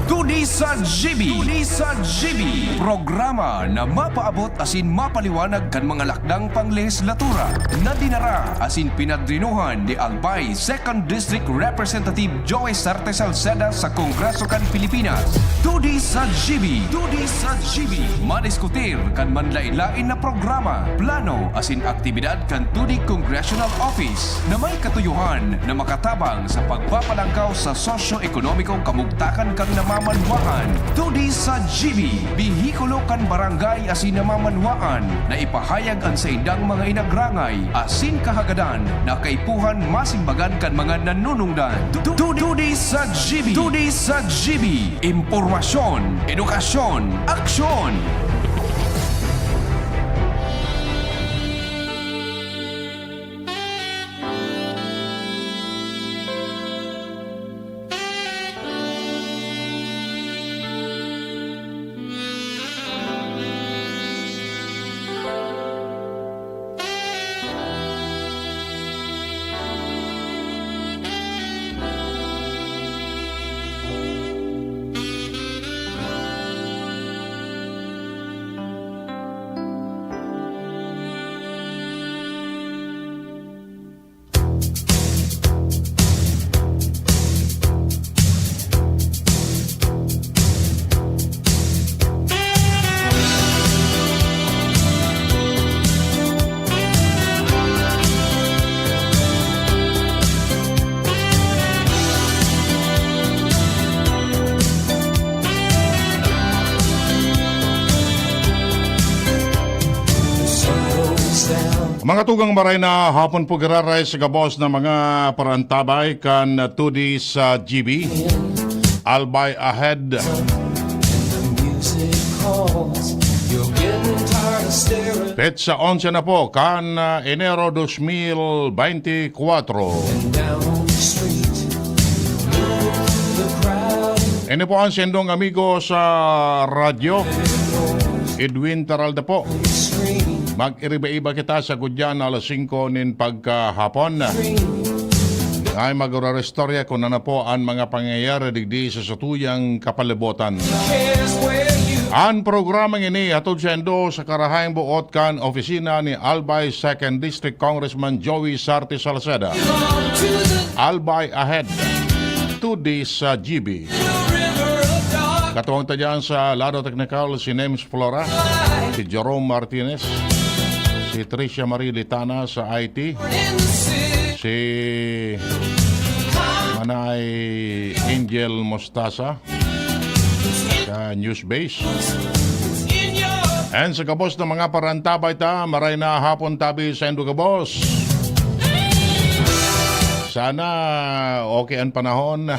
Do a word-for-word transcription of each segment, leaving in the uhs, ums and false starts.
Todi sa G B. Todi sa G B. Programa na mapaabot asin mapaliwanag kan mga lakdang panglehislatura na dinara asin pinadrinuhan ni Albay Second District Representative Joey Sarte Salceda sa Kongreso kan Pilipinas. Todi sa G B. Todi sa G B. Madiskutir kan manlain-lain na programa, plano asin aktibidad kan Todi Congressional Office na may katuyohan na makatabang sa pagpapalangkaw sa sosyo-ekonomikong kamugtakan kan namamanwaan. Todi sa G B, behikulo kan barangay asin namamanwaan na ipahayag an saindang mga inagrangay asin kahagadan na kaipuhan masimbagan kan mga nanunungdan. Tu-, tu-, Todi sa G B. Todi sa G B. Impormasyon, edukasyon, aksyon. Mga tugang, maray na hapon po giraray sa gabos na mga parantabay kan Todi sa G B. Albay Ahead. Petsa onse na po kan, ah, Enero dos mil beintikwatro. Ini po ang sendong amigo sa radyo, Edwin Taralda po. Mag-iriba-iba kita sa gudyan alas singko nin pagkahapon. Ay, mag-uraristorya kung ano po ang mga pangyayari digdi sa satuyang kapalibutan. An programang ini hatod saindo sa karahayang boot kan opisina ni Albay Second District Congressman Joey Sarte Salceda. Albay Ahead. Todi sa G B. Katuwang ta dyan sa lado teknikal, si Nems Flora, si Jerome Martinez, si Tricia Marie Litana sa I T, si Manay Angel Mostasa sa News Base. And sa gabos na mga parantabay ta, maray na hapon tabi saindo gabos. Sana okay an panahon.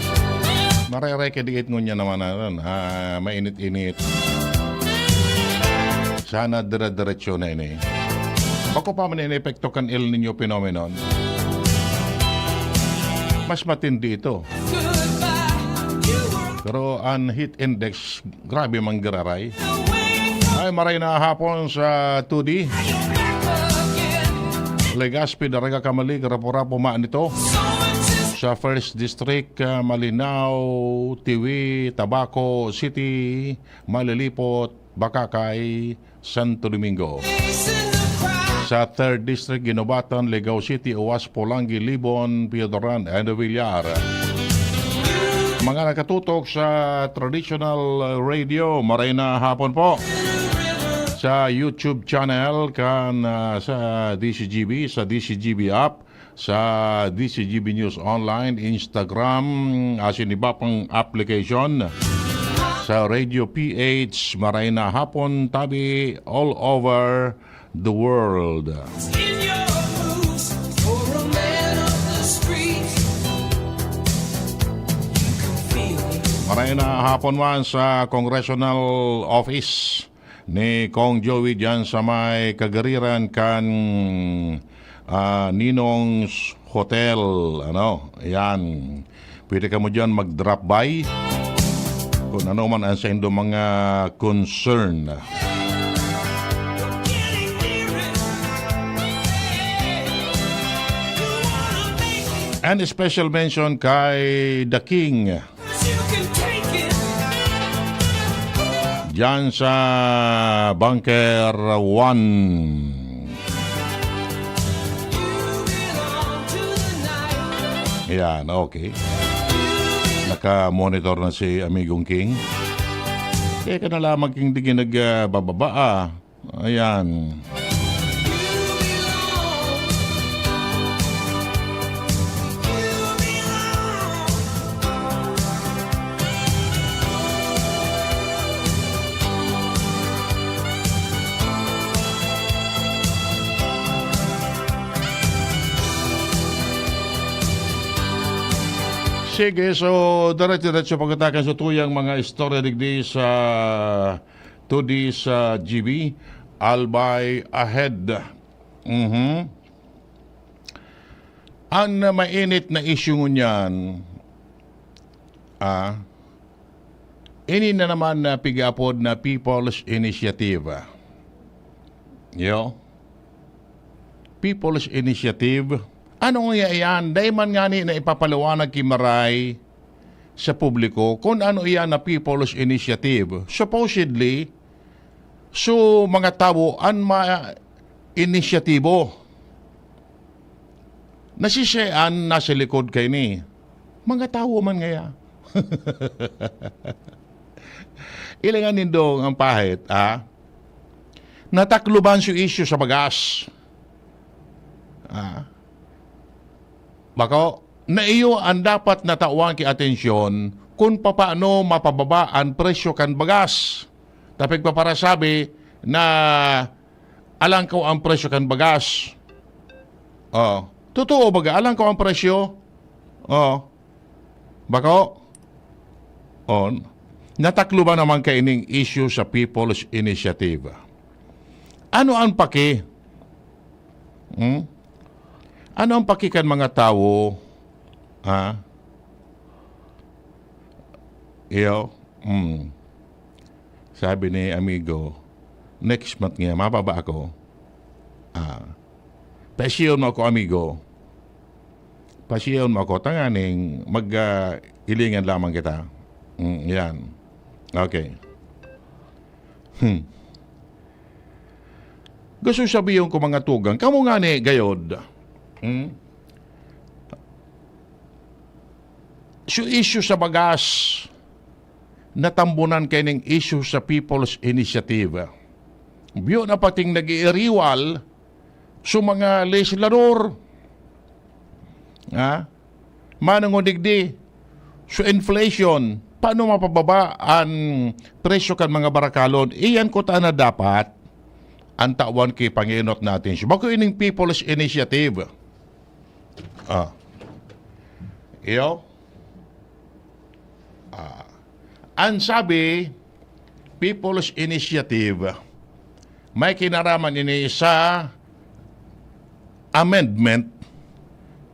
Marereke diit ngunyan naman na ron. Ah, mainit-init. Sana dire-diretso na ini. Bako pa man ini epekto kan El Niño phenomenon. Mas matindi ito. Pero an heat index, grabe man giraray. Ay, maray na hapon sa Todi. Legazpi, Daraga, Camalig, Rapu-Rapu, Maanito. Sa First District, ah, Malinao, Tiwi, Tabaco City, Malilipot, Bacacay, Santo Domingo. Sa Third District, Guinobatan, Legao City, Oas, Polangui, Libon, Piodoran, and Villar. Mga nakatutok sa traditional radio, maray na hapon po. Sa YouTube channel kan, ah, sa D C G B, sa D C G B app, sa D C G B News Online, Instagram, asin iba pang application. Sa Radio P H, maray na hapon tabi all over the world. Maray na hapon man sa Congressional Office ni Cong Joey diyan sa may kagariran kan, ah, Ninong's Hotel. Ano, ayan. Pwede kamo diyan mag-drop by kung ano man ang saindo mga concern. And special mention kay The King. Diyan sa Bunker one. Yan, okay. Naka-monitor na si Amigong King. Teka na lamang, King, di ka nag, ah, bababa, ah. Ayan. Sige, so, diretso-diretso pagkatakan sa tuyang mga istorya digdi sa Today sa G B, Albay Ahead. Mhm. An mainit na isyu ngunyan, ah, ini na naman na pig-aapod na People's Initiative. Yo? People's Initiative. Ano nga iyan? Dai man ngani na ipapaliwanag ki Maray sa publiko kun ano iyan na People's Initiative. Supposedly, so, mga tawo an ma-inisyatibo. Nasisya an nasa likod kaini? Mga tawo man ngaya. Ilingan nindong ang pahit, ah. Natakloban so isyu sa bagas. Ah. Bako, na iyo an dapat na tawan ki atensyon kun papaano mapababa an presyo kan bagas. Ta pigpaparasabi na alangkaw an presyo kan bagas. Oh, totoo baga, alangkaw an presyo? Oh. Bako? On. Natakloban naman kaining isyu sa People's Initiative. Ano ang paki? Hmm? Ano ang paki kan mga tawo? Ha? Iyo? Hmm. Sabi ni amigo, "Next month nga, mababa ako." Ah. Paisiyahon mo ako, amigo. Paisiyahon mo ako, tanganing mag, ah, hilingan lamang kita. Mm, yan. Okay. Hmm. Gusto sabihon ko, mga tugang, kamo ngani gayod. Hmm? So, isyu sa bagas, natambunan kaining isyu sa People's Initiative. Biyo na pating nag-iiriwal so mga legislador. Ha? Manong o digdi, so inflation, paano mapababa an presyo kan mga barakalon? Iyan kuta na dapat an tawan ki pangenot natin. So, bako ining People's Initiative. Ah. Iyo? Ah. Ang sabi, People's Initiative, may kinaraman ini sa amendment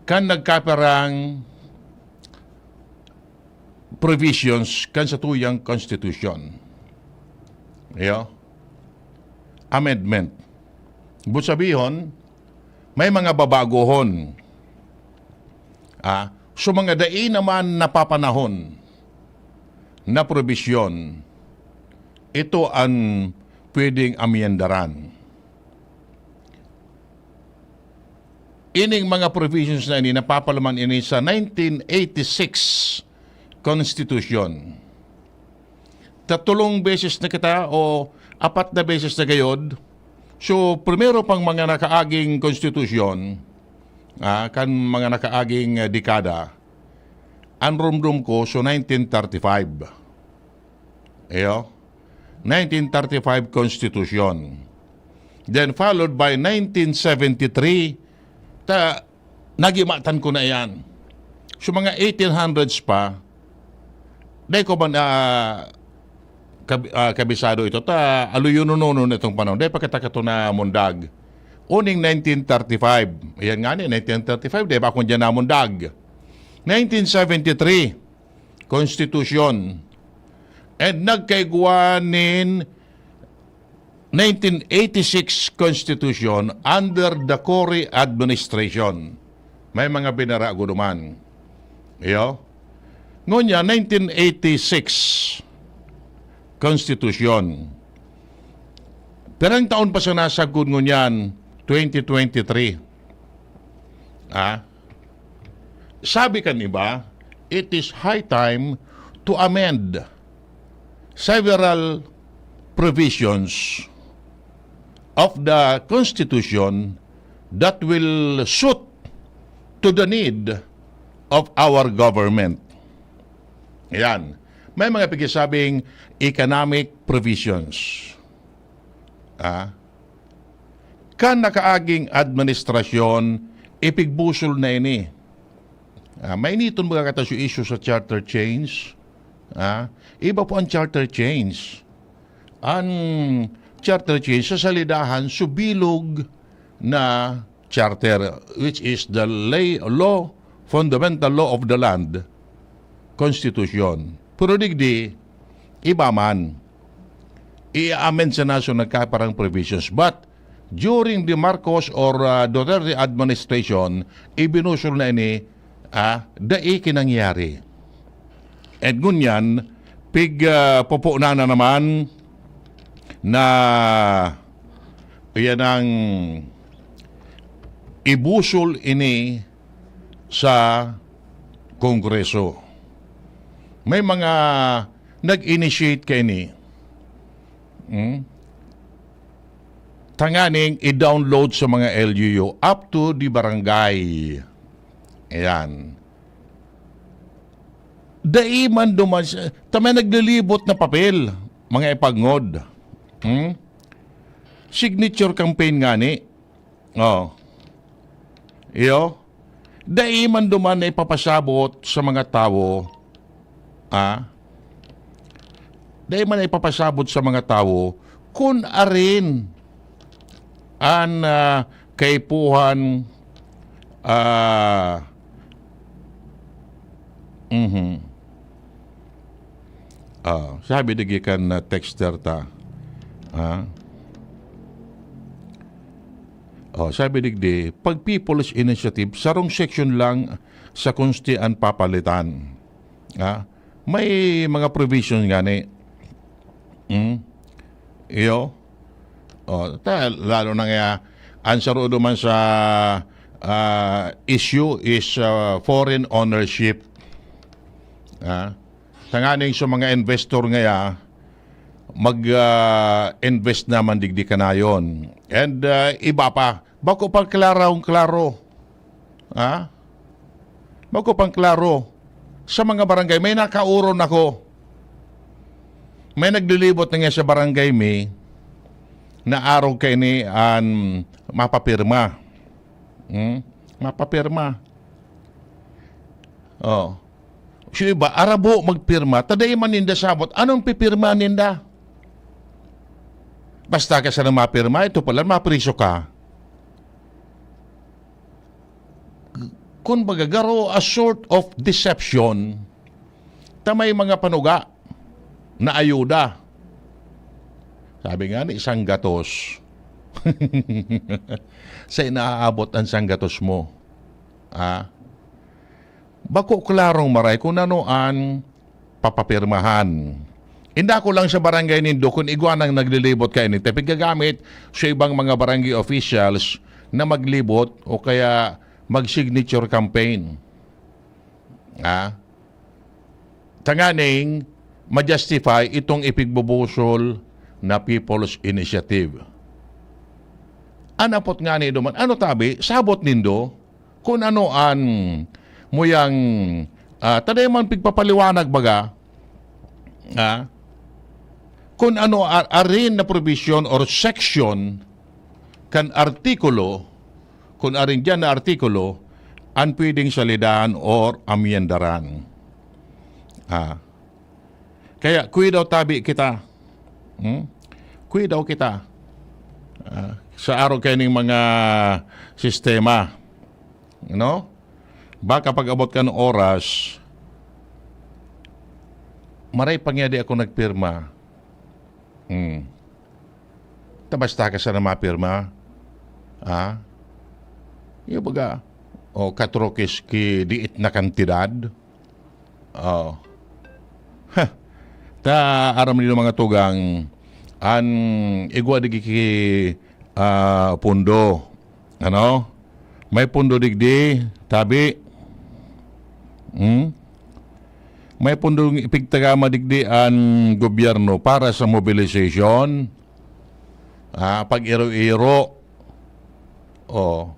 kan nagkapirang provisions kan satuyang konstitusyon. Iyo? Amendment. Ibig sabihon, may mga babagohon. Ah, so mga dai naman napapanahon na probisyon, ito an pwedeng amyendaran. Ining mga provisions na ini, napapalaman ini sa nineteen eighty-six Constitution. Tatulong beses na kita o apat na beses na gayod. So, primero pang mga nakaaging konstitusyon, ah, kan mga nakaaging, ah, dekada, an rumdom ko, so nineteen thirty-five. Iyo, nineteen thirty-five Constitution. Then followed by nineteen seventy-three, ta, nagimatan ko na iyan. So, mga eighteen hundreds pa, dai ko man, ah, kab-, ah, kabisado ito. Ta, aluyonon itong panahon. Dai pa kita kato namundag. Uning nineteen thirty-five. Ayan nga ni, nineteen thirty-five, dai pa akong diyan namundag. Nineteen seventy-three, Constitution. And nagkaigwa nin nineteen eighty-six Constitution under the Cory administration. May mga binarago duman. Iyo? Ngunyan, nineteen eighty-six, Konstitusyon. Pirang taon pa sana sagkod ngunyan, twenty twenty-three. Ah? Sabi kan iba, it is high time to amend several provisions of the Constitution that will suit to the need of our government. Ayan. May mga pigsasabing economic provisions. Ah? Kan nakaaging administrasyon, ipigbusol na ini. Ah, mainiton baga kita sa issue sa charter change. Ah, iba po ang charter change. Ang charter change, sa salidahan, subilog na charter, which is the lay, law, fundamental law of the land, constitution. Pero digdi, iba man. I-amend sa nasyon nagkaparang provisions. But during the Marcos or, ah, Duterte administration, ibinusol na ini, ah, dai kinangyari. And ngunyan, pig, ah, pupunan na naman na iyan ang ibusol ini sa Kongreso. May mga nag-initiate kaini. Hmm? Tanganing i-download sa mga L G U up to the barangay. Ayan. Dai man duman sa, ta may naglilibot na papel, mga ipagngod. Hmm? Signature campaign ngani. Oh. Iyo. Dai man duman na ipapasabot sa mga tawo. Ah? Dai man na ipapasabot sa mga tawo kun arin an, ah, kaipuhan, ah, mhm. Ah, sabi digdi kan, ah, texter ta. Ah? Oh, sabi digdi, pag People's Initiative, sarong section lang sa Konsti an papalitan. Ah? May mga provision ngani. Hmm? Iyo. Oh, ta, lalo na nga, ang sarudo man sa, ah, issue is, ah, foreign ownership. Ah? Tanganing sa mga investor ngaya, mag, ah, invest naman digdi kanayon. And, ah, iba pa, bako pang klarong-klaro. Ha? Bako pang klaro. Sa mga barangay, may nakaoron ako. May naglilibot na nga sa barangay mi na arog kaini an mapapirma. Hmm? Mapapirma. Oh. So iba, arabo magpirma, ta dai man ninda sabot. Anong pipirma ninda? Basta ka sana mapirma, ito pala, mapriso ka. Kun baga, garo a sort of deception, ta may mga panuga na ayuda. Sabi nga ni, sanggatos. Sa inaabot ang sanggatos mo. Ah? Bako klarong maray kung ano an papapirmahan. Inda ko lang sa barangay nindo, kun igwa nang naglilibot kaini, ta piggagamit sa ibang mga barangay officials na maglibot o kaya mag-signature campaign. Ah? Tanganing ma-justify itong ipigbubusol na People's Initiative. An apot ngani duman, ano tabi, sabot nindo, kun ano an muyang, ah, ta dai man pigpapaliwanag baga, ah, kun ano a-, arin na provision or section kan artikulo, kun arin diyan na artikulo, an pwedeng salidahan or amyendaran. Ah. Kaya, kuidaw tabi kita. Hmm? Kuidaw kita. Ah, sa arog kaining mga sistema. No? Baka pag-abot kan oras, maray pa nga di ako nagpirma. Hmm. Ta basta ka sana mapirma. Ha? Yung baga, o katrokis ki diit na kantidad. Oh. Ha. Ta aram nindo, mga tugang, an igwa digdi ki, ah, pundo. Ano? May pundo digdi, tabi. Hmm? May pundong ipigtagama digdi an gobyerno para sa mobilization, ah, pag-iro-iro. Oh.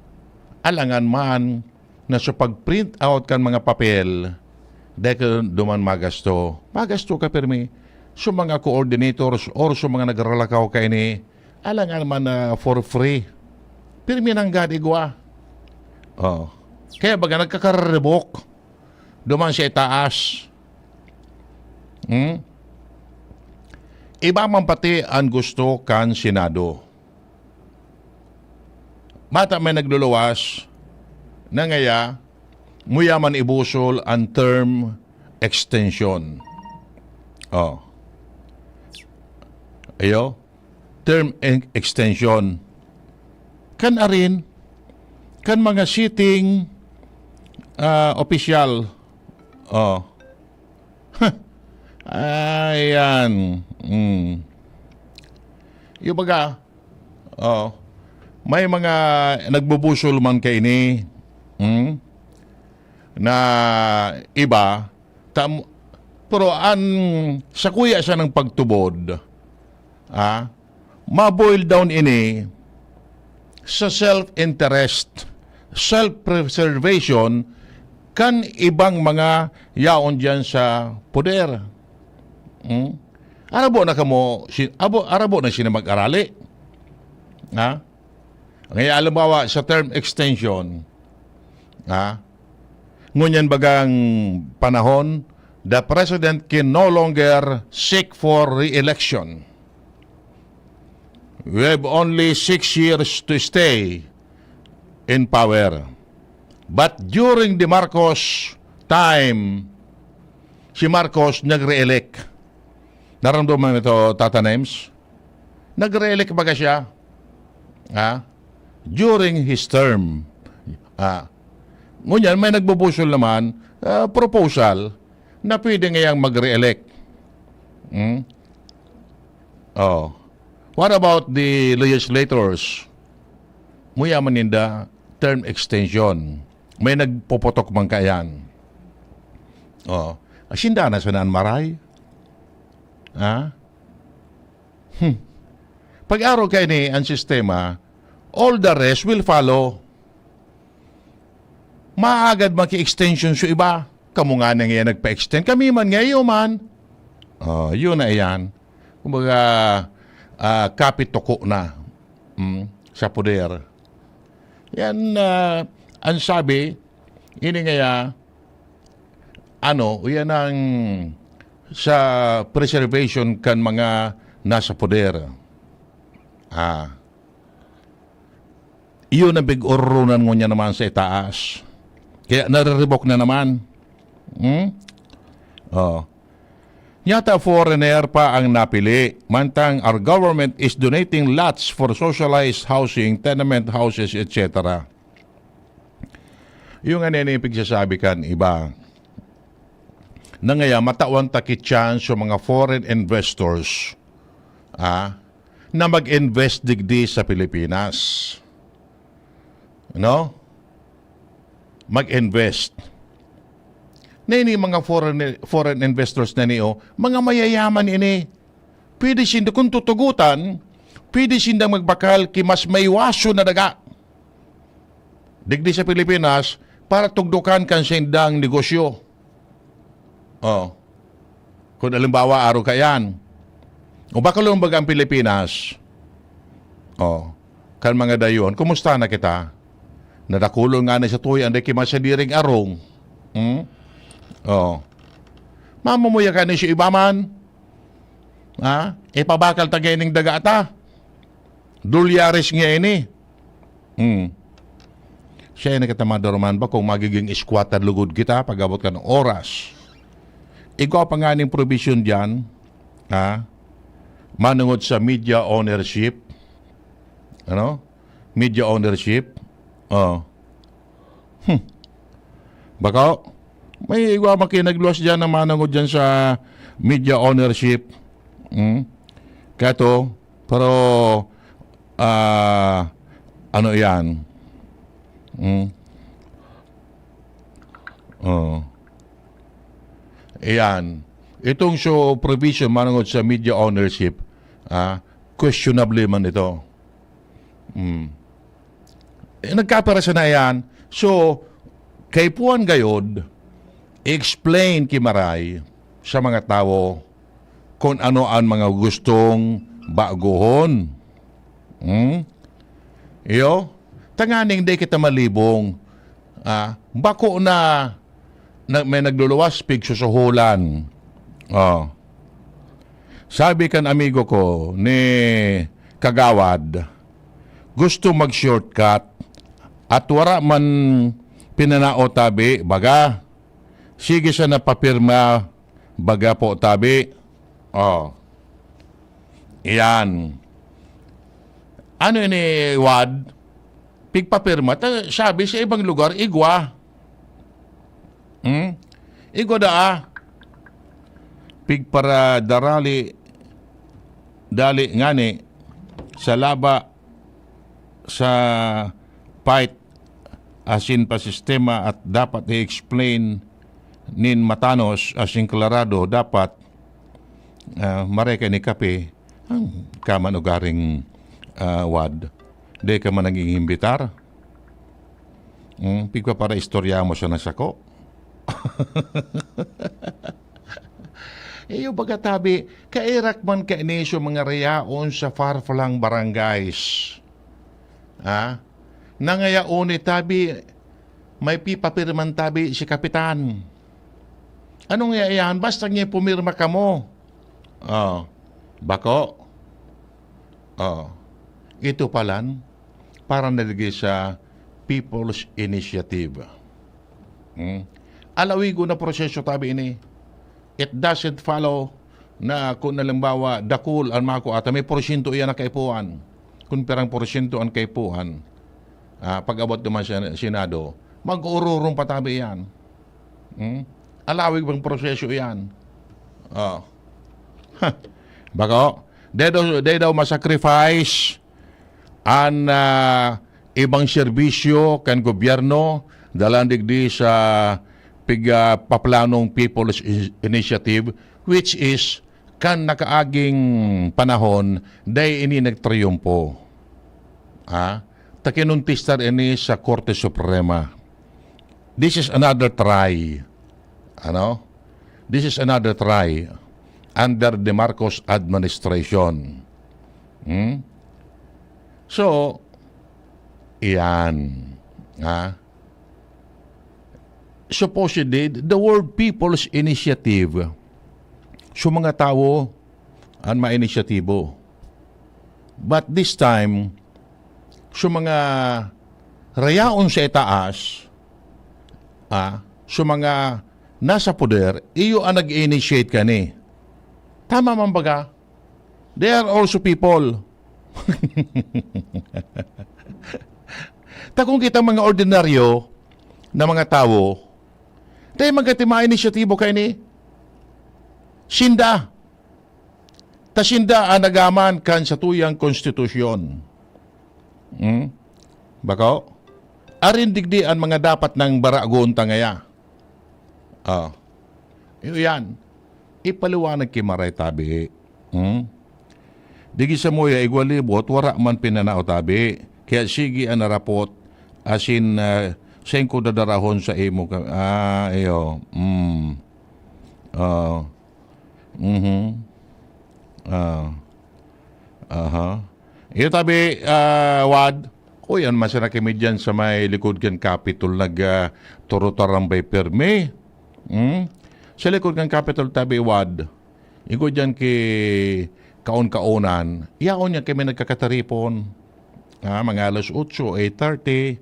Alangan man na sa pag-print out kan mga papel, dahil ka duman magasto. Magasto ka pirmi. Sa mga coordinators or sa mga nagralakaw kaini, alangan man na for free. Pirmi nanggad igwa. Oh. Kaya baga nagkakaribok duman sa itaas. Hmm? Iba man pati an gusto kan Senado. Bata may nagluluwas na ngaya, muya man ibusol an term extension. Oh. Ayo, term en-, extension. Kan arin, kan mga sitting, ah, opisyal. Oh. Ayan. Mm. Yung baga, oh, may mga nagbubusol man kaini, mm, na iba, tam-, pero an sakuya siya ng pagtubod, ah, ma-boil down ini sa self-interest, self-preservation kan ibang mga yaon diyan sa poder. Hmm? Arabo na kamo, si, abo, arabo na sila mag-arali. Ha? Ngayon, halimbawa, sa term extension, ha? Ngunyan bagang panahon, the president can no longer seek for re-election. We have only six years to stay in power. But during the Marcos time, si Marcos nag-re-elect. Naramdaman mo ito, Tata Nems? Nag-re-elect baga siya. Ha? During his term. Ah. Ngunyan, may nagbubusol naman, ah, proposal na pwede ngayang mag-re-elect. Hmm? Oh. What about the legislators? Muya man ninda term extension. May nagpopotok man kaiyan. Oh. Asinda na sana an maray? Ha? Hmm. Pag-aro kaini an sistema, all the rest will follow. Maagad maki-extension sa iba. Kamo nga na ngayon nagpa-extend. Kami man ngayon man. Oh, yun na yan. Kumbaga, ah, kapit tuko na, mm, sa poder. Yan, ah, ang sabi, ini ngaya, ano, yan ang sa preservation kan mga nasa poder. Ah. Iyon ang pig-ororonan ngunyan naman sa itaas. Kaya nariribok na naman. Hmm? Oh. Yata foreigner pa ang napili, mantang our government is donating lots for socialized housing, tenement houses, et cetera. Yung ano yung pigsasabi kan iba, na ngaya matawan ta ki chance sa mga foreign investors, ah, na mag-invest digdi sa Pilipinas. No? Mag-invest. Na ini mga foreign, foreign investors na niyo, mga mayayaman ini. Pwede sinda, kung tutugutan, pwede sinda magbakal ki mas maiwaso na daga digdi sa Pilipinas para tugdokan kan sindang negosyo. Oh. Kung halimbawa, aro ka yan. O baka lumbaga ang Pilipinas. Oh. Kan mga dayon, kumusta na kita? Nadakulon nga na sa tuya, anday ki masadiring arong. Hmm? Oh. Mamumuya ka ni sa iba man. Ha? Ipabakal ta gaining daga ta. Dolyares nga ini. Hmm. Siya na kita maduruman ba kung magiging squatter lugod kita pag-abot kan oras? Igwa pa nga ning provision diyan, ha? Manungod sa media ownership. Ano? Media ownership. Oh. Hmm. Baka, may igwa man kayo nagluwas diyan na manungod diyan sa media ownership. Hmm? Kato, pero, ah, ano yan? Hmm? Oh. Ayan. Itong so provision manungod sa media ownership, ah, questionable man ito. Hmm. Eh, nagkapira siya na yan. So, kaipuhan gayod, explain ki Maray sa mga tawo kung ano ang mga gustong baguhon. Hmm? Iyo, tanganing di kita malibong. Ah, bako na, na may nagluluwas, pigsusuhulan. Oh. Sabi kan amigo ko ni Kagawad, gusto mag-shortcut at wara man pinanao tabi, baga. Sige siya napapirma, baga po tabi. Oh. Iyan. Ano ini, Wad? Pigpapirma, ta, sabi sa ibang lugar, igwa. Hmm? Igwa daa. Pigparadarali, dali ngani, sa laba, sa fight, asin pa sistema at dapat i-explain nin matanos asin klarado, dapat, ah, mareka ni kape, ang kaman ugaring, ah, Wad. Di ka man naging imbitar. Hmm, pigpaparaistorya mo siya na sako. Iyo baga tabi, kairak man kaini so mga rayaon sa far-flung barangays. Ha? Nangayaon ni tabi, may pipapirman tabi si kapitan. Anong yaiyan? Basta niya pumirma kamo. Oh, bako. Oh, ito palan, para na digdi sa People's Initiative. Hmm? Alawigo na proseso tabi ini. It doesn't follow na kung halimbawa, dakul an mako ata, may porsyento iyan na kaipuhan. Kung pirang porsyento an kaipuhan, ah, pag-abot naman sa Senado, mag-uururong pa tabi iyan. Hmm? Alawig bang proseso iyan? Oh. Bako, they daw, they daw ma-sacrifice an, ah, ibang serbisyo kan gobyerno, dalan digdi sa pig-, ah, paplanong People's I-, Initiative, which is kan nakaaging panahon, dai ini nagtriyumpo. Ah, ta kinontistar ini sa Korte Suprema. This is another try. Ano? This is another try under the Marcos administration. Hmm? So, iyan. Ha? Supposedly, the word People's Initiative. So, mga tawo, an mainisyatibo. But this time, so mga rayaon sa itaas, ah, so mga nasa poder, iyo ang nag-initiate kani. Tama man baga? They are also people. Ta kung kita mga ordinaryo na mga tawo, dai man kita mainisyatibo kaini. Sinda. Ta sinda an nagaman kan satuyang konstitusyon. Hmm? Bako? Arin digdi an mga dapat nang baragon ta ngaya. Ah. Iyo yan. Ipaliwanag ki Maray tabi. Hmm? Digi samuya igwa libot, wara man pinanao tabi. Kaya sige an narapot, asin, ah, sengko dadarahon sa imo ka, ah, iyo. Hmm. Ah. Mhm. Ah. Aha. Iyo tabi, ah, Wad. Uy, an masira kami dyan sa may likod kan Capitol, nag, ah, turutarambay pirmi. Hmm? Sa likod kan Capitol tabi, Wad. Igo dyan ki kaon-kaonan. Yaon niya kami nagkakataripon. Ah, mga alas otso, eight thirty.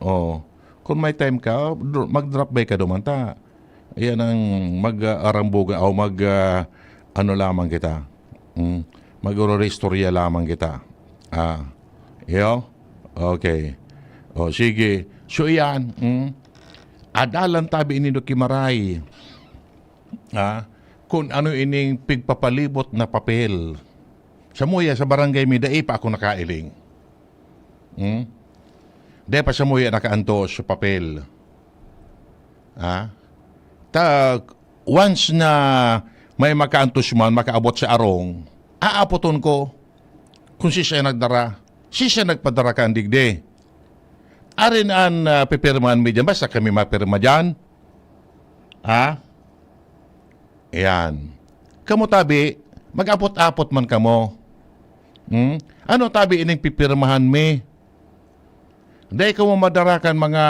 Oh, kung may time ka, dro-, mag-drop by ka duman ta. Yan ang mag-, ah, arambugan o mag-, ah, ano lamang kita. Hmm, mag-ororistorya lamang kita. Ah, iyo? Okay. O, sige. So, iyan, hmm? Adalan tabi nindo ki Maray. Ah, kun ano ining pigpapalibot na papel. Samuya sa barangay mi, dai pa ako nakailing. Hmm? Dai pa samuya nakaantos sa papel. Ha? Ta, once na may makaantos man, makaabot sa arong, aapoton ko kung si siya nagdara. Si siya nagpadara kan digdi. Arin an, ah, pipirmahan mi diyan. Basta kami mapirma diyan. Ha? Ayan. Kamo tabi, mag-apot-apot man kamo. Hmm? Ano tabi ining pipirmahan mi? Dai kamo madara kan mga,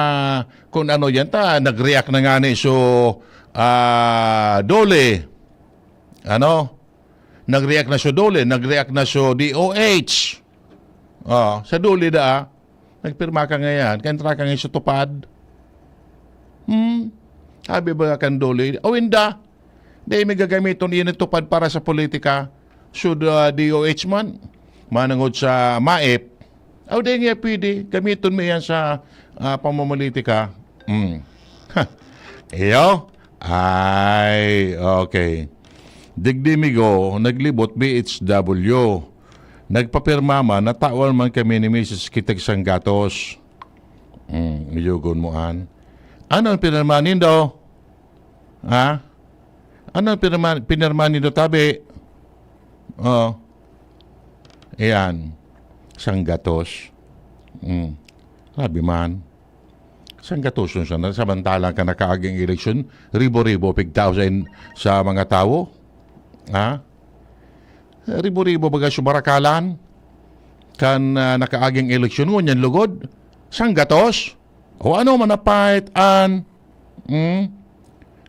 kung ano yan ta, nag-react na nga ni so, ah, Dole. Ano? Nag-react na so Dole, nag-react na so D O H. Oh, sa Dole da, nagpirma ka ngayan, kaya entra ka ngayon sa tupad. Hmm? Sabi ba kan Dole, "O, inda, dai mi gagamiton iyan tupad para sa politika." So, the D O H man, manangod sa MAIP, "O, dai nga pwede, gamiton mo yan sa, ah, pamamalitika." Hmm. Iyo? Ay, okay. Digdi mi go, naglibot B H W. Nagpapirma man, natawan man kami ni Misis Kitig Sanggatos. Hmm, yugon mo an. Ano ang pinirma nindo? Ha? Ano ang pinirma, pinirma nindo, tabi? Oh. Ayan. Sanggatos. Hmm. Sabi man. Sanggatos yun sana. Samantalang kan nakaaging eleksyon, ribo-ribo pigtao sa in-, sa mga tawo. Ha? Ribo-ribo baga subarakalan kan, ah, nakaaging eleksyon, ngunyan lugod. Sanggatos? O ano man napait an, hmm?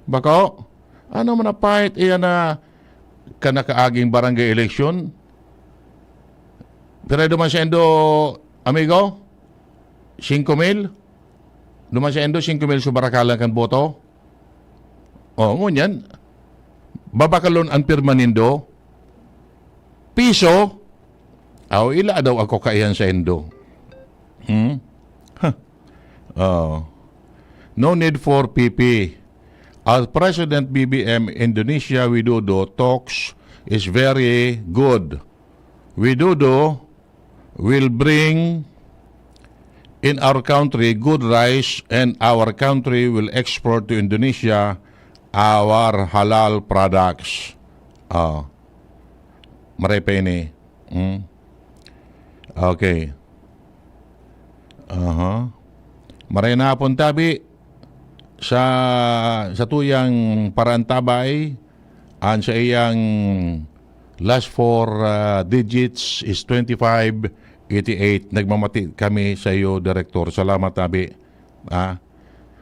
Bako? Ano man napait iyan na kan nakaaging barangay eleksyon? Pero duman sa indo, amigo? Singko mil? Duman sa indo, singko mil subarakalan kan boto? O, ngunyan, babakalon an pirma nindo? Piso? Aw, ila daw ako kaiyan sa indo. Hmm? Huh. Oh. No need for P P. As President B B M Indonesia, Widodo talks is very good. Widodo will bring in our country good rice, and our country will export to Indonesia our halal products. Ah. Maray pa ini. Hmm? Okay. Aha. Maray na hapon, tabi. Sa, sa tuyang parantabay, an sa iyang last four, ah, digits is twenty-five eighty-eight. Nagmamati kami sa iyo, Direktor. Salamat, tabi. Ah,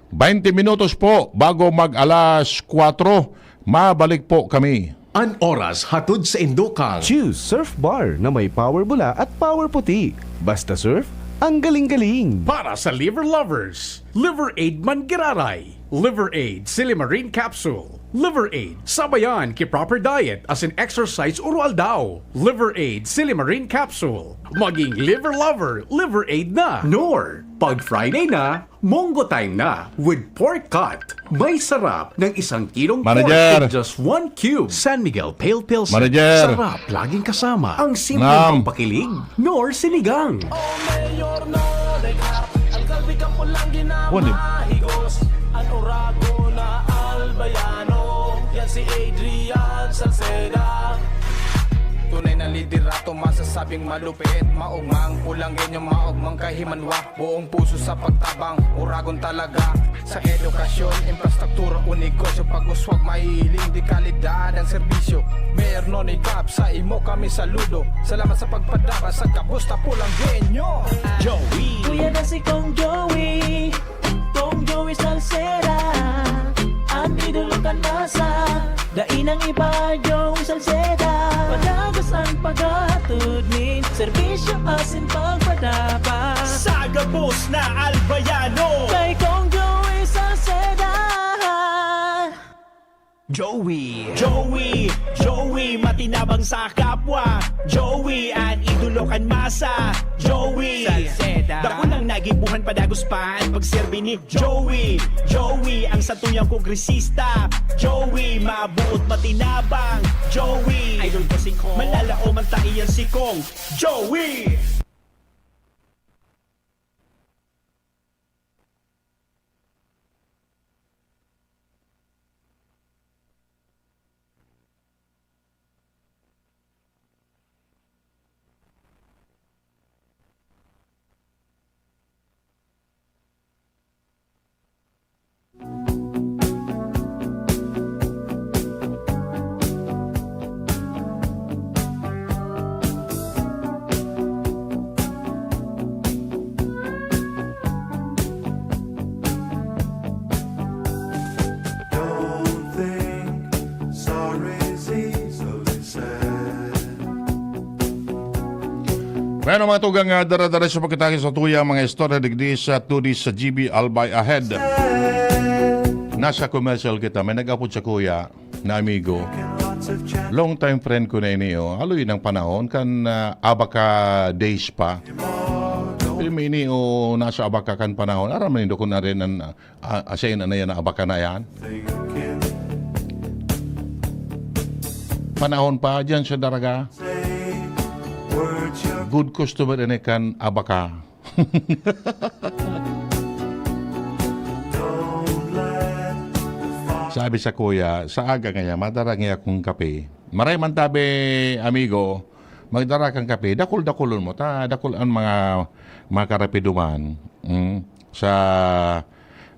baynte minutos po bago mag alas kwatro. Mabalik po kami. An oras hatod sa indo kan Choose Surf Bar na may power bula at power puti. Basta surf, ang galing-galing. Para sa liver lovers, Liver Aid man giraray. Liver Aid Silimarin Capsule. Liver Aid, sabayan ki proper diet asin exercise oro-aldaw. Liver Aid Silimarin Capsule. Maging liver lover, Liver Aid na. Nor, pag Friday na, Mongo time na with pork cut. May sarap ng isang kilong pork Manager. With just one cube. San Miguel Pale Pilsen. Manager. Sarap laging kasama. Ang simpleng Ma'am. Pampakilig, nor sinigang. One. An oragon na Albayano, yan si Adrian Salceda. Tunay na liderato, masasabing malupit. Maogmang Pulangenyo, maogmang kahimanwa. Buong puso sa pagtabang, Oragon talaga. Sa edukasyon, infrastruktura o negosyo, pag-uswag, mahihiling de kalidad ang serbisyo. Mayor Nonoy Cap, sa imo kami saludo. Salamat sa pagpadaba sa gabos na Pulangenyo. Joey. Kuya na si Kong Joey, Kong Joey Salceda, an idolo kan masa. Dai nang iba, Joey Salceda. Padagos an paghatod nin serbisyo asin pagpadaba. Sa gabos na Albayano. Kay Kong Joey Salceda. Joey. Joey, Joey, matinabang sa kapwa. Joey, an idolo kan masa. Joey, Salceda. Dakulang nagibuhan, padagos pa an pagserbi ni Joey. Joey, ang satuyang kongresista. Joey, mabuot, matinabang. Joey, idol ko si Kong. Malalaoman ta iyan si Kong. Joey! Don't think sorry's easily said. Bueno, mga tugang, ah, dara-dara sa pagkataki sa tuya, mga istorya digdi sa Tudis sa G B Albay Ahead. Nasa commercial kita, may nag-apod sa kuya na amigo. Long time friend ko na ini, oh. Haloy ng panahon, kan, ah, abaka days pa. Pero may ini, oh, nasa abaka kan panahon. Aram nindo kung na rin ang, ah, ah, sa ina na yan, abaka na yan. Panahon pa dyan sa Daraga. Good customer ini kan abaka. Sabi sa kuya, sa aga ngaya, madara ngaya akong kape. Maray man tabi, amigo, magdara kang kape, dakul-dakulon mo, ta, dakul an mga, mga karapiduman. Mm. Sa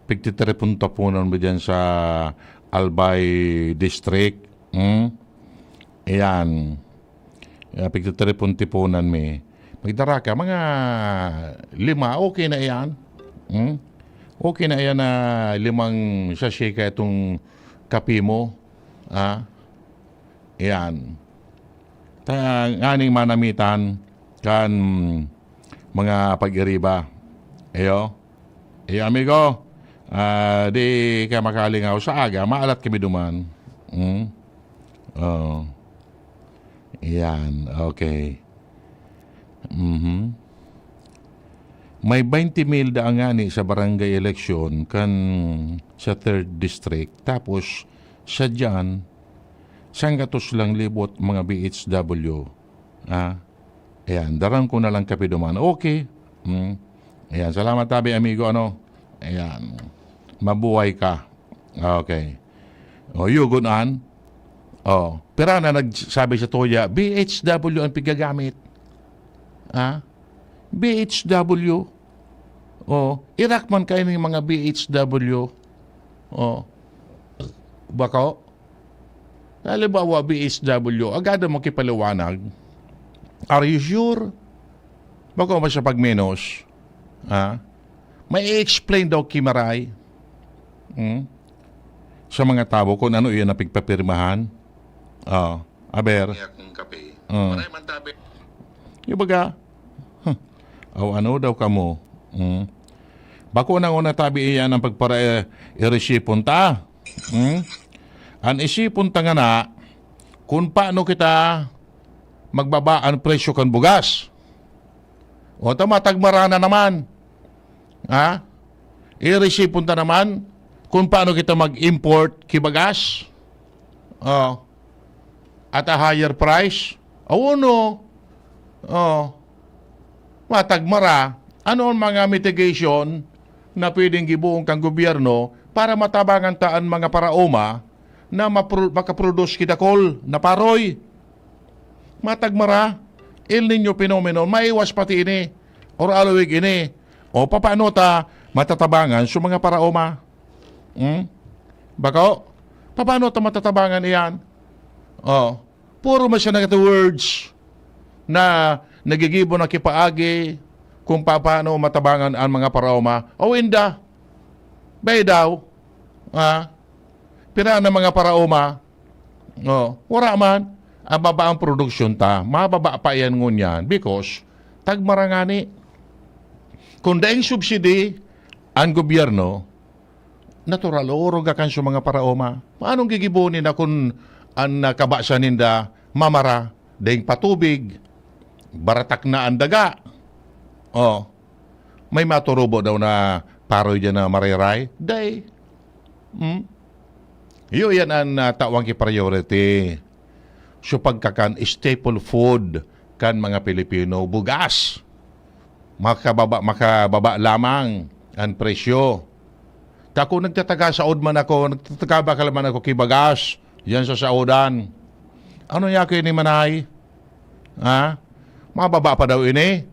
pigtitiripon-taponan mo dyan sa Albay District. Mm. Ayan. Ah, pigtitiripon-tiponan mi. Magdara ka, mga lima, okay na iyan. Hmm? Okay na iyan na limang sachet ka itong kape mo. Ah? Ayan. Ta-, nganing manamitan kan mga pag-iriba. Iyo. Iyo, amigo. Ah, di ka makalingaw sa aga, maalat kami duman. Hmm? Oo. Yan, okay. Mhm. May twenty mil daan ngani sa barangay election kan sa third district. Tapos, sa diyan, sanggatos lang libot mga B H W. Ah, ayan, daran ko na lang kape duman. Okay. Mm. Ayan, salamat tabi, amigo, ano. Ayan. Mabuhay ka. Okay. O, yugon an. O, pira na nagsabi sa tuya, B H W ang pigagamit. Ha? B H W. O, irak man kayo ng mga B H W. O. Bako? Halimbawa, B H W, agad ang makipaliwanag. Are you sure? Bako ba siya pagmenos? Ha? May i-explain daw kimaray. Hmm? Sa mga tao kung ano iyan na pigpapirmahan. Ah, aber. Kaya kung kape, Oh. Maray man tabi. Yung baga, huh, aw ano daw kamo? Hmm? Bako na una tabi iyan ang pagpara, eh, irisipon ta. Hmm? An isipon ta ngana, kung paano kita magbaba an presyo kan bugas. O, ta matagmara na naman. Ha? Irisipon ta naman kung paano kita mag-import ki bagas. O. At a higher price. Awono. O. Matagmara. Ano ang mga mitigation na pwedeng gibohon kan gobyerno para matabangan ta an mga paraoma na mapro-, makaproduce ki dakul na paroy? Matagmara, El Niño phenomenon, maiwas pati ini, or aluwig ini. O, papaano ta matatabangan sa mga paraoma? Hmm? Bako? Papaano ta matatabangan iyan? O, puro man siya nagata words na nagigibo na kipaagi kung papaano matabangan ang mga paraoma. O, inda. Bay daw. Ah? Pira na mga paraoma? O, wala man. Ang baba ang produksyon ta. Mababa pa yan ngunyan because tagmara ngani. Kung daing subsidy ang gobyerno, natural, oorog kan sa mga paraoma. Anong gigibo ninda kun an, ah, kabasan ninda mamara, daing patubig, baratak na an daga? Oh, may maturubo daw na paroy diyan na mareray? Dai. Hmm? Iyo yan an, ah, tawang ki priority. So pagkakan staple food kan mga Pilipino, bugas. Makababa, makababa lamang an presyo. Ta kung nagtataga saod man ako, nagtataga bakal man ako ki bagas, yan sa saodan. Ano niya ako ini, manay? Ha? Mababa pa daw ini?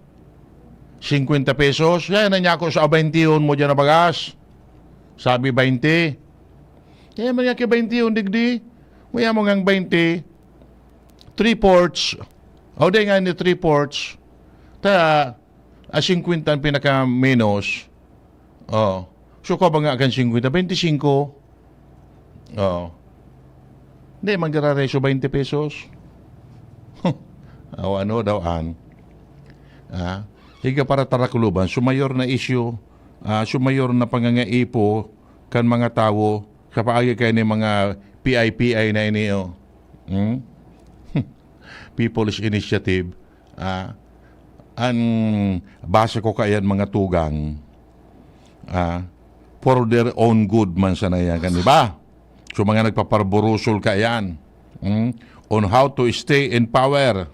Singkwenta pesos? Yan na niya ako sa bainti mo dyan na bagas. Sabi, bainti. Kaya man niya ki bainti digdi. Maya mo ngang bainti. Three-fourths. O, di nga ni three-fourths. Ta, ah, singkwenta ang pinaka-menos. Oh. So, ka ba nga kan singkwenta, bainti singko? Oh. Di, manggarareso bainti pesos. O, ano daw, an? Ah, higa para tarakuluban, sumayor na isyu, ah, sumayor na pangangaipo kan mga tawo sa paagi kay ni mga P I P I na ini, oh. Hmm? People's Initiative, ah, an base ko kaiyan mga tugang, ah, for their own good man sana yan, kan, di ba? So, mga nagpaparburusol kaiyan, hmm, on how to stay in power.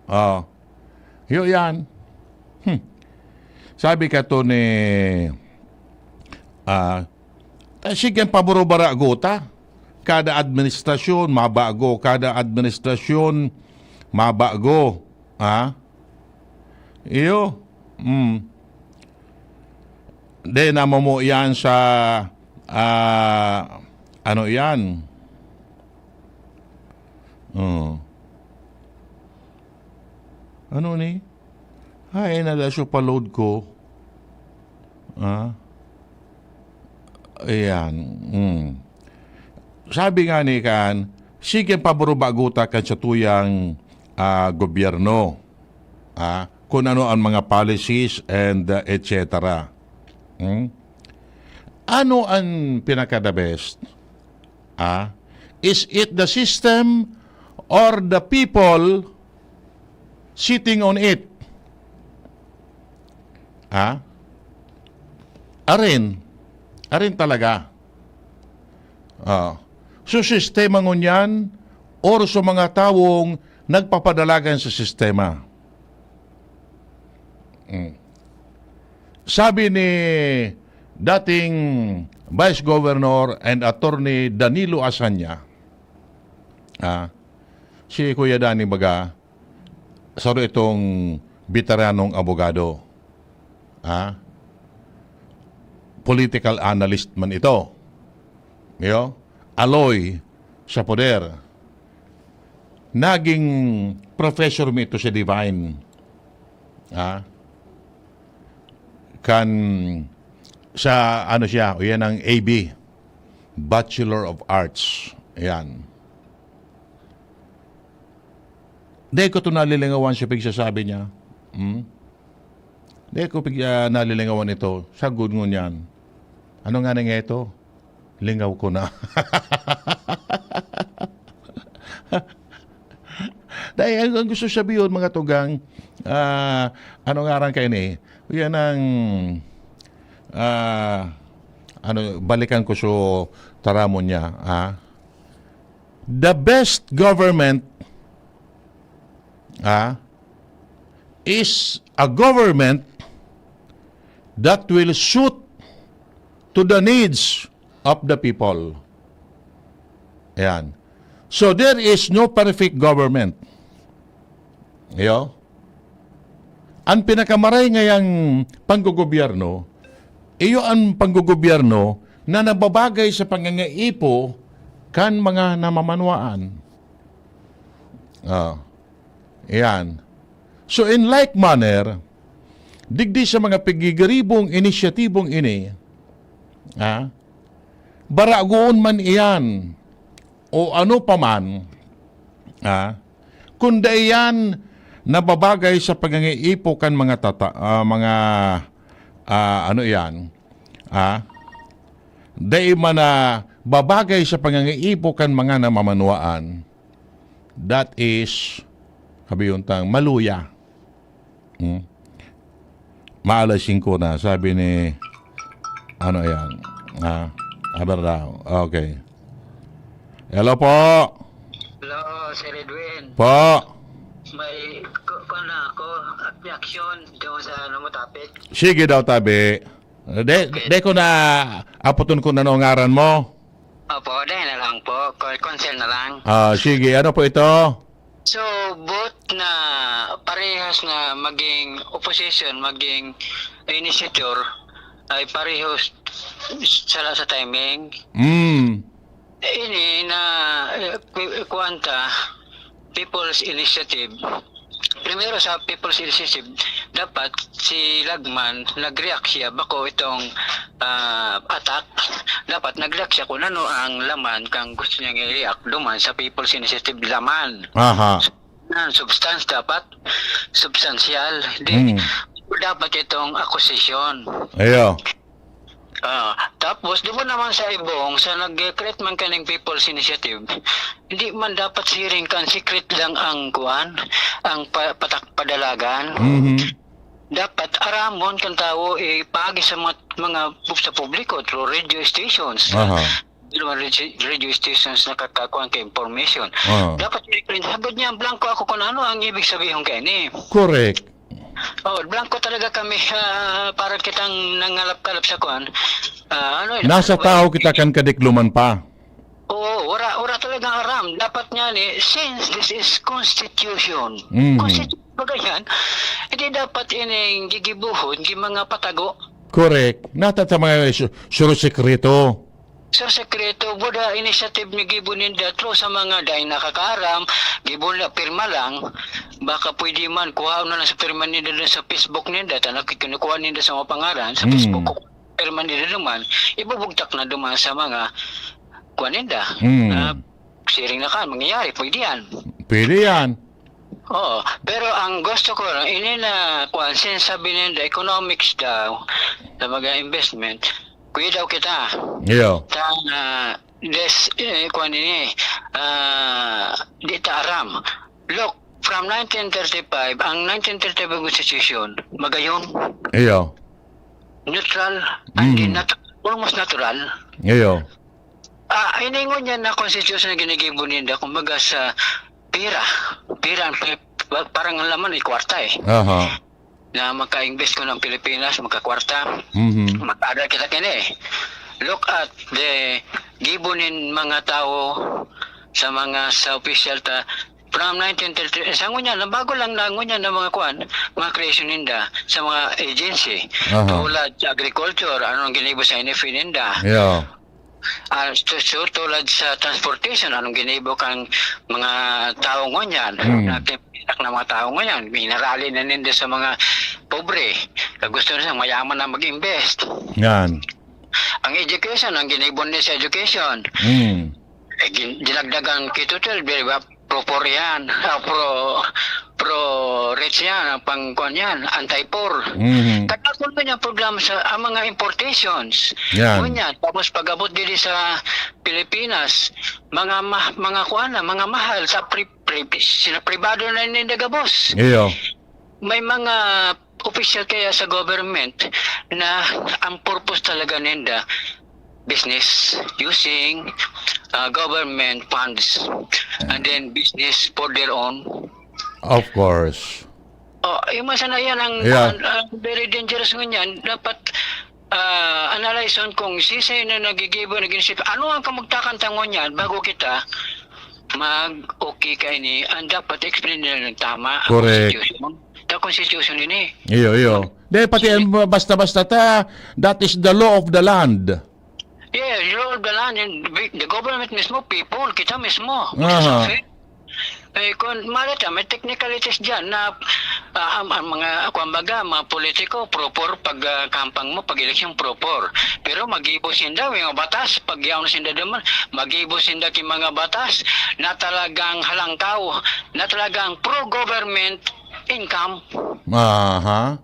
Ah, yo yan. Hmm. Sabi ka to ni, ah, ta-, sige, ang paburo-barago ta. Kada administrasyon, mabago. Kada administrasyon, mabago. Ha? Iyo. Mm. Di, namamo yan sa, ah, ano yan? Oh. Ano ni? Ay, nalaso pa load ko. Ah? Ayan. Mm. Sabi nga ni kan, sige, paburo-bago ta kan satuyang, ah, gobyerno. Ah, kung ano ang mga policies and, ah, et cetera. Hmm? Ano ang pinaka-the best? Ah, is it the system or the people sitting on it? Ah? Arin. Arin talaga. Ah. So, sistema ngunyan or sa mga tawong nagpapadalagan sa sistema? Mm. Sabi ni dating Vice Governor and Attorney Danilo Asanya, ah, si Kuya Danny baga, saro itong veteranong abogado. Ah, political analyst man ito. Yo? Aloy sa poder. Naging professor mi ito sa Divine. Ah? Kan sa, ano siya, o yan ang A B, Bachelor of Arts. Yan. Di ko ito nalilingawan sa pigsasabi niya. Hmm? Di ko pig-, ah, nalilingawan ito. Sagod ngunyan. Ano nga na nga ito? Lingaw ko na. Dahil ang, ang gusto sabihin, mga tugang, ah, ano nga ran kayo ni? Yan ang, ah, ano, balikan ko so taramon niya, ah. The best government, ah, is a government that will suit to the needs of the people. Ayan. So, there is no perfect government. Iyo. Ang pinakamaray ngayang panggogobyerno, iyo ang panggogobyerno na nababagay sa pangangaipo kan mga namamanwaan. Ah, iyan. So, in like manner, digdi sa mga pigigiribong inisyatibong ini, ah, baragoon man iyan o ano pa man, ah, kun dai iyan nababagay sa pangangaipo kan mga tata-, ah, mga, ah, ano iyan, ah, dai man na babagay sa pangangaipo kan mga namamanwaan, that is, kabiyuntang maluya. Hmm? Maalas singko na, sabi ni, ano yan? Ha? Aber daw. Okay. Hello po. Hello, Sir Edwin. Po. May ku-, kuwan na ako, reaction doon sa ano mo topic. Sige daw, tabi. De, Okay. de ko na aputon ko na no ngaran mo. Opo, dahil na lang po. Con-, concern na lang. Ah, sige, ano po ito? So, both na parehas na maging opposition, maging initiator, ay parehas sala sa timing. Mm. Ini na, eh, ku-, kuwan ta, People's Initiative. Primero sa People's Initiative, dapat si Lagman nag-react siya bako itong, ah, attack. Dapat nag-react siya kung ano ang laman kang gusto niyang i-react duman sa People's Initiative laman. Aha. Ang substance dapat, substansyal. Di, Mm. dapat itong accusation. Ayo. Ah, tapos, di ba naman sa ibong, sa nag-create man kaning People's Initiative, hindi man dapat siring kan secret lang ang kuan, ang pa-, patak-, padalagan. Mhm. Dapat aramon kan tawo, ipaagi sa mga, mga pu-, sa publiko through radio stations. Aha. Di naman radio, radio stations nakakakuan ka information. Aha. Dapat, sabi niya, blanco ako kung ano ang ibig sabihin kaini. Correct. Oh, blanco talaga kami, ah, para kitang nangalap-kalap sa kuan. Ah, ano, Nasa ano, tao kita kan kadikloman pa. Oo, wala, wala talagang aram. Dapat nga ni, since this is constitution, Mhm. constitution ba yan? Hindi dapat ining gigibuhon, yung mga patago. Correct. Nata sa mga su-, suro sekreto. Sir Sekreto, buda initiative ni gibo ninda through sa mga dai nakakaaram, gibo na pirma lang. Baka pwede man, kuhaon na lang sa pirma ninda dun sa Facebook ninda, ta nakikinukuha ninda sa mga pangaran, sa Mm. Facebook ko, pirma ninda duman, ibubugtak na duman sa mga kuha ninda. Mm. Na siring na ka, mangyayari, pwede yan. Pwede yan. Oo, pero ang gusto ko, ini na, kuwan, sinasabi ninda, economics daw, sa mga investment, kuya daw kita. Iyo. Ta, ah, des, eh, kuwan ini, ah, di ta aram. Look, from nineteen thirty-five, ang nineteen thirty-five Constitution, magayon. Iyo. Neutral, and Mhm. nat-, almost natural. Iyo. Ah, iningon niya na constitution na ginigibo ninda, kumbaga sa pira. Pira ang pi-, pa-, parang ang laman ay kwarta eh. Aha. Na maka-invest ko ng Pilipinas, makakwarta, Mhm. mag-aral kita kini eh. Look at the gibo nin mga tao sa mga, sa official ta, from nineteen thirty, sa ngunyan, na bago lang na ngunyan na mga kuan, mga creation ninda sa mga agency. Aha. Tulad sa agriculture, anong ginibo sa N F A ninda? Yeah. Ah, so, so, tulad sa transportation, anong ginibo kang mga tao ngunyan? Mm. Natin, na mga tao ngunyan, minarali na ninda sa mga pobre. Kag gusto na mayaman na mag-invest. Yan. Ang education, ang ginibo nila sa education. Mm. Eh, gin-, dinagdagan K to twelve, di ba? Pro poor yan. Ah, pro, pro rich yan. Ang pang, kuwan yan, anti-poor. Mhm. Tagal ko na yung programa sa, ang mga importations. Yan. Ngunyan, tapos pag-abot dili sa Pilipinas, mga ma-, mga kuwan na, mga mahal sa pri-, pri-, sina pribado na ninda gabos. Iyo. May mga opisyal kaya sa government na ang purpose talaga ninda, business using, ah, government funds and then business for their own. Of course. Oh, yung mga sana yan ang, Yeah. ang, ang very dangerous ngunyan. Dapat, ah, analyze on kung sisay na nagigibo, nag-inisip. Ano ang kamugtakan ta ngunyan bago kita mag-okay kaini? Ang dapat explain nila ng tama ang Correct. Constitution. The Constitution ini. Iyo, iyo. Di, pati ang basta-basta ta, that is the law of the land. Yeah, law of the land, and the government mismo, people, kita mismo. Aha. Eh, kung malita, may technicalities dyan na, ah, ang, ang mga, kung baga, mga politiko, proper pag, ah, kampang mo, pag eleksyon, proper. Pero mag-ibo sinda, may mga batas, pag yaon sinda naman, mag-ibo sinda ki mga batas na talagang halangkaw, na talagang pro-government income. Aha.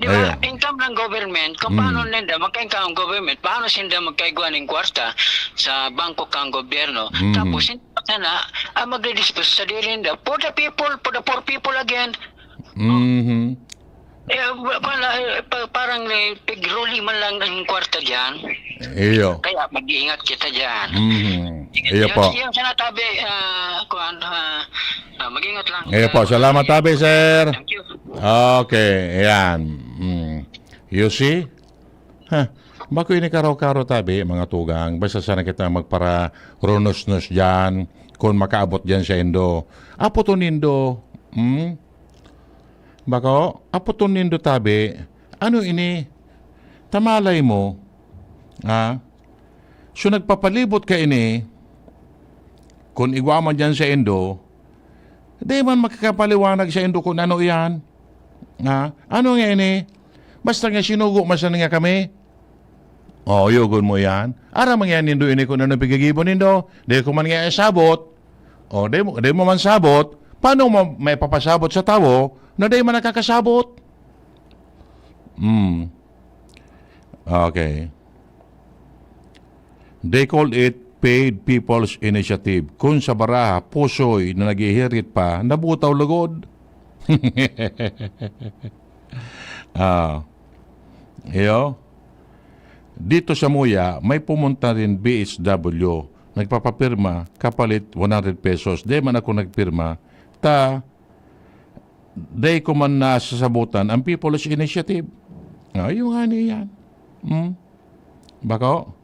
Di ba? Income ng government, kung paano ninda magka-income ang government, paano sinda magkaigwa ning kwarta sa bangko kang gobyerno? Mhm. Tapos, hindi pa sana, ah, magdidispose sa diri ninda. For the people, for the poor people again. Mhm. Eh, wa-, wala, eh, pa-, parang, eh, pig-rolling man lang ang kwarta diyan. Iyo. Kaya mag-iingat kita diyan. Mhm. Iyo po. Yung, yung sa natabi, ah, kuwan, ah, ah, mag-ingat lang. Iyo po. Salamat, tabi, sir. Thank you. Okay, ayan. Mm. You see? Ha, bako ini karo-karo tabi, mga tugang. Basta sana kita magpararunos-nos diyan, kung makaabot diyan sa indo. Apoton nindo, hmm? Bako, apoton nindo tabi. Ano ini? Tamalay mo, ha? So, nagpapalibot ka ini, kung igwa man diyan sa indo, di man makakapaliwanag sa indo kung ano iyan. Ha? Ano nga ini? Basta nga sinugo man sana nga kami. O, yugon mo iyan. Aram man nga nindo ini kung ano piggigibo nindo. Di ko man nga isabot. O, di mo, di mo man sabot. Paano mo maipapasabot sa tawo na di man nakakasabot? Hmm. Okay. They call it Paid People's Initiative. Kun sa baraha, pusoy na naghihirit pa, nabutaw lugod. Ah. Iyo. Dito sa Muya, may pumunta rin B H W. Nagpapapirma, kapalit one hundred pesos. Di man ako nagpirma. Ta, di ko man nasasabutan ang People's Initiative. Ah, yung nga niyan. Hmm? Bako?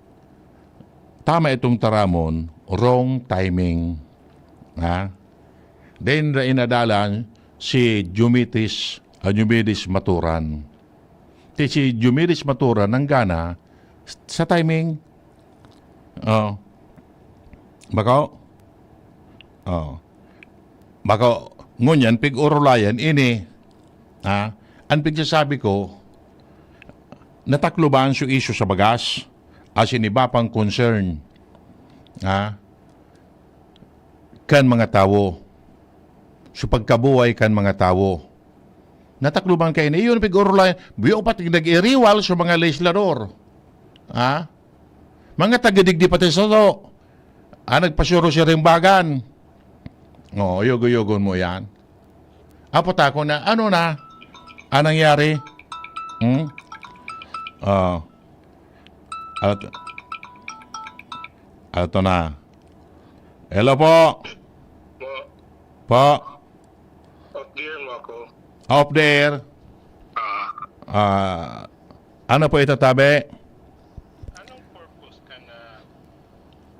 Tama itong taramon, wrong timing. Ha? Then, inadalan si Jumitis, ah, Jumitis Maturan. Ti si Jumitis Maturan nanggana sa timing. Oh. Bako? Oh. Bako, ngunyan, pig-orolayan ini. Ha? An pigsasabi ko, natakloban su isyu sa bagas, asin iba pang concern. Ha? Kan mga tawo. Su pagkabuhay kan mga tawo. Natakloban kaini. Iyon pig-orolayan. Buyo pa tig nag-iriwal sa mga legislador. Ha? Mga taga-digdi pati sa to. Ah, nagpasuro siya rin bagan. Oh, yugo-yugon mo yan. Apo tako na, ano na? Anong nangyari? Hmm? Oh. Ato, ato na. Hello po. Po. Po. Off the air mo ako. Off the air. Ah. Ah, ano po ito, tabi? Anong purpose ka na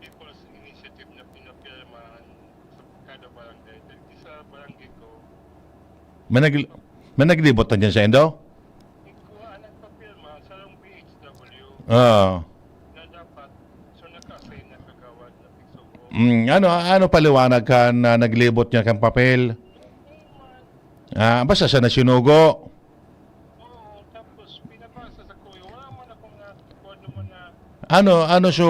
People's Initiative na pinapirmahan sa kada barangay? Dahil di sa barangay ko, may nag-, may naglibot na dyan sa indo? Ikaw ang nagpapirma sa B H W. Ah. Na dapat, so, naka-assign na kagawad na tigsugo. Mm, ano, ano paliwanag ka na naglibot niya kang papel? Ah, basta siya na sinugo. Oo, tapos pinabasa sa kuya. Wala man akong na, kung ano man na. Ano, ano so,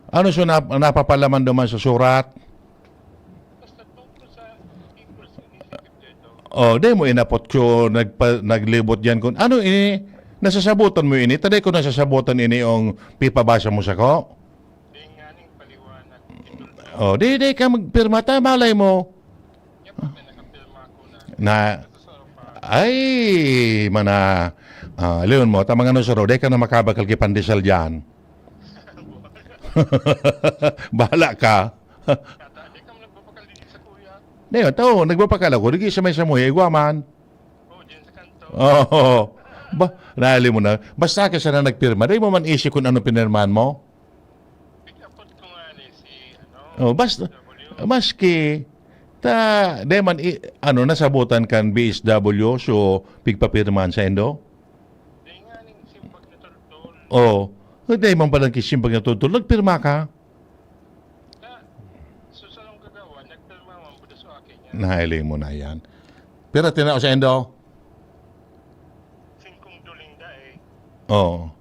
ano so nap-, napapalaman duman sa surat? Basta tungkol sa People's Initiative dito. Oh, di mo inapot ko nagpa-, naglibot diyan kun ano ini, nasasabutan mo ini? Taday ko nasasabutan ini ang pipabasa mo sako? Di nga ning paliwanag. Oh, di, di ka magpirma, ta, malay mo. Yan pa, may nakapirma ko na. Na, ay, mana, ah, leon mo, ta mga nusuro, di ka na makabakal ki pandesal diyan. Bahala ka. Yata, di ka man nagpapakal dito sa kuya. Di, tao, nagpapakal ako, di sa may samuya, igwa man. Oh, dyan sa kanto. Oo. Ba, nahali mo na. Basta ka sana nagpirma, di mo man isip kung ano pinirmahan mo? Pick up ko nga ni si, ano, Oh, basta, W. Maski, ta, di man, i-, ano, nasabutan kan B S W, so, pigpapirmahan sa indo? Di nga ning simbag na toltol. Oh, di man pala kisimbag na toltol. Nagpirma ka? Na, so, sa nung kagawa, nagpirma man po sa akin yan. Nahiling mo na yan. Pero tinao sa indo? Singkong duling da eh. Oo.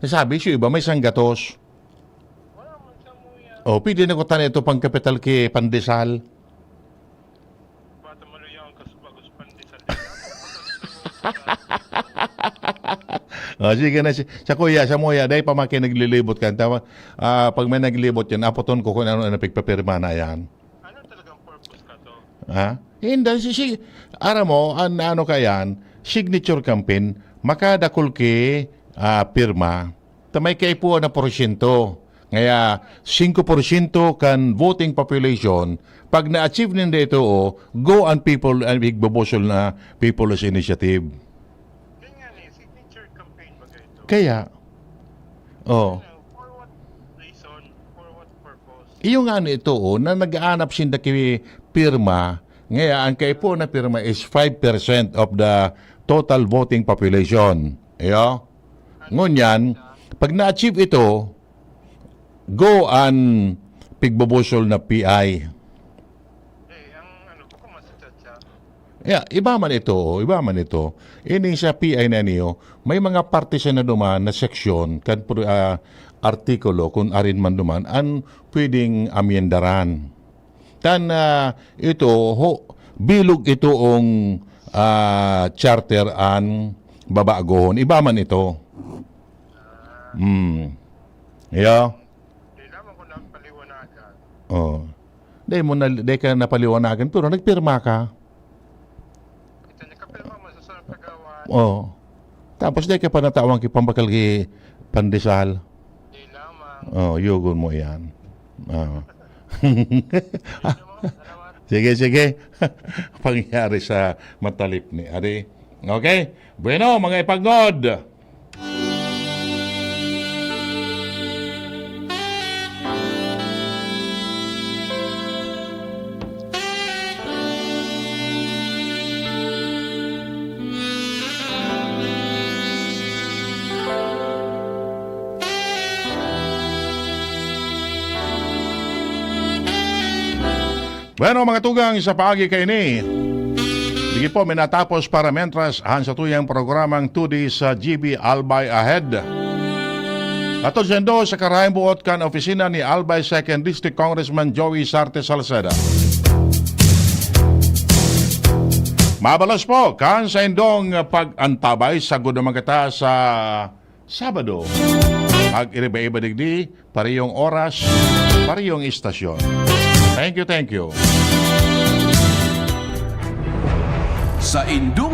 Sabi siya iba, may sanggatos. Wala man sa mo yan. Oh, pwede na ko tanan ito pang kapital ki pandesal. Bata maluyaw ang kasubagos pandesal. Ah, sige na, si, sa kuya, sa muya, dai pa maki naglilibot ka. Tama, ah, pag may naglibot yan, apoton ko kung ano na pigpapirma na yan. Ano talagang purpose ka to? Ha? Hindi, si, si, aram mo, an, ano ka yan, signature campaign, makadakul ki, ah, pirma, ta may kaipuhan na porsyento. Ngaya, singko porsyento kan voting population, pag na-achieve ninda ito, oh, go ang people, ang igbobosol na people's initiative. Ganyan eh, signature campaign ba ito? Kaya, oh. Ano, for what reason? For what purpose? Iyo nga ano ito, oh, na nag-aanap sinda ki pirma, ngaya ang kaipuhan na pirma is five percent of the total voting population. Iyo? Ngunyan, pag na-achieve ito, go an pigbubusol na P I. Eh, ang ano, baka masasad siya. Yeah, iba man ito, iba man ito. Ini sa P I na niyo, may mga parte siya na duman na seksyon, kan pro-, ah, artikulo, kung arin man duman, an pwedeng amyendaran. Tan, ah, ito, ho, bilog ito ang, ah, charter an babagohon. Iba man ito. Hmm. Yeah. Di naman ko napaliwanagan. Oh. Dai mo na, dai ka napaliwanagan, pero nagpirma ka. Ito, nakapirma mo sa sarang kagawad. Oh. Tapos dai ka pa natawan ki pambakal ki pandesal. Di lamang. Oh, yugon mo yan. Oh. Salamat. Sige, sige. Pangyari sa matalip ni Ari. Okay? Bueno, mga ipagngod. Bueno, mga tugang, sa paagi kaini, sige po, minatapos para mentras an satuyang programang Today sa G B Albay Ahead. Aton sendo sa karayong buot kan opisina ni Albay Second District Congressman Joey Sarte Salceda. Mabalos po kan saindong pag-antabay, sagkod naman kita sa Sabado. Mag-iriba-iba digdi, parehong oras, parehong istasyon. Thank you, thank you. Saindong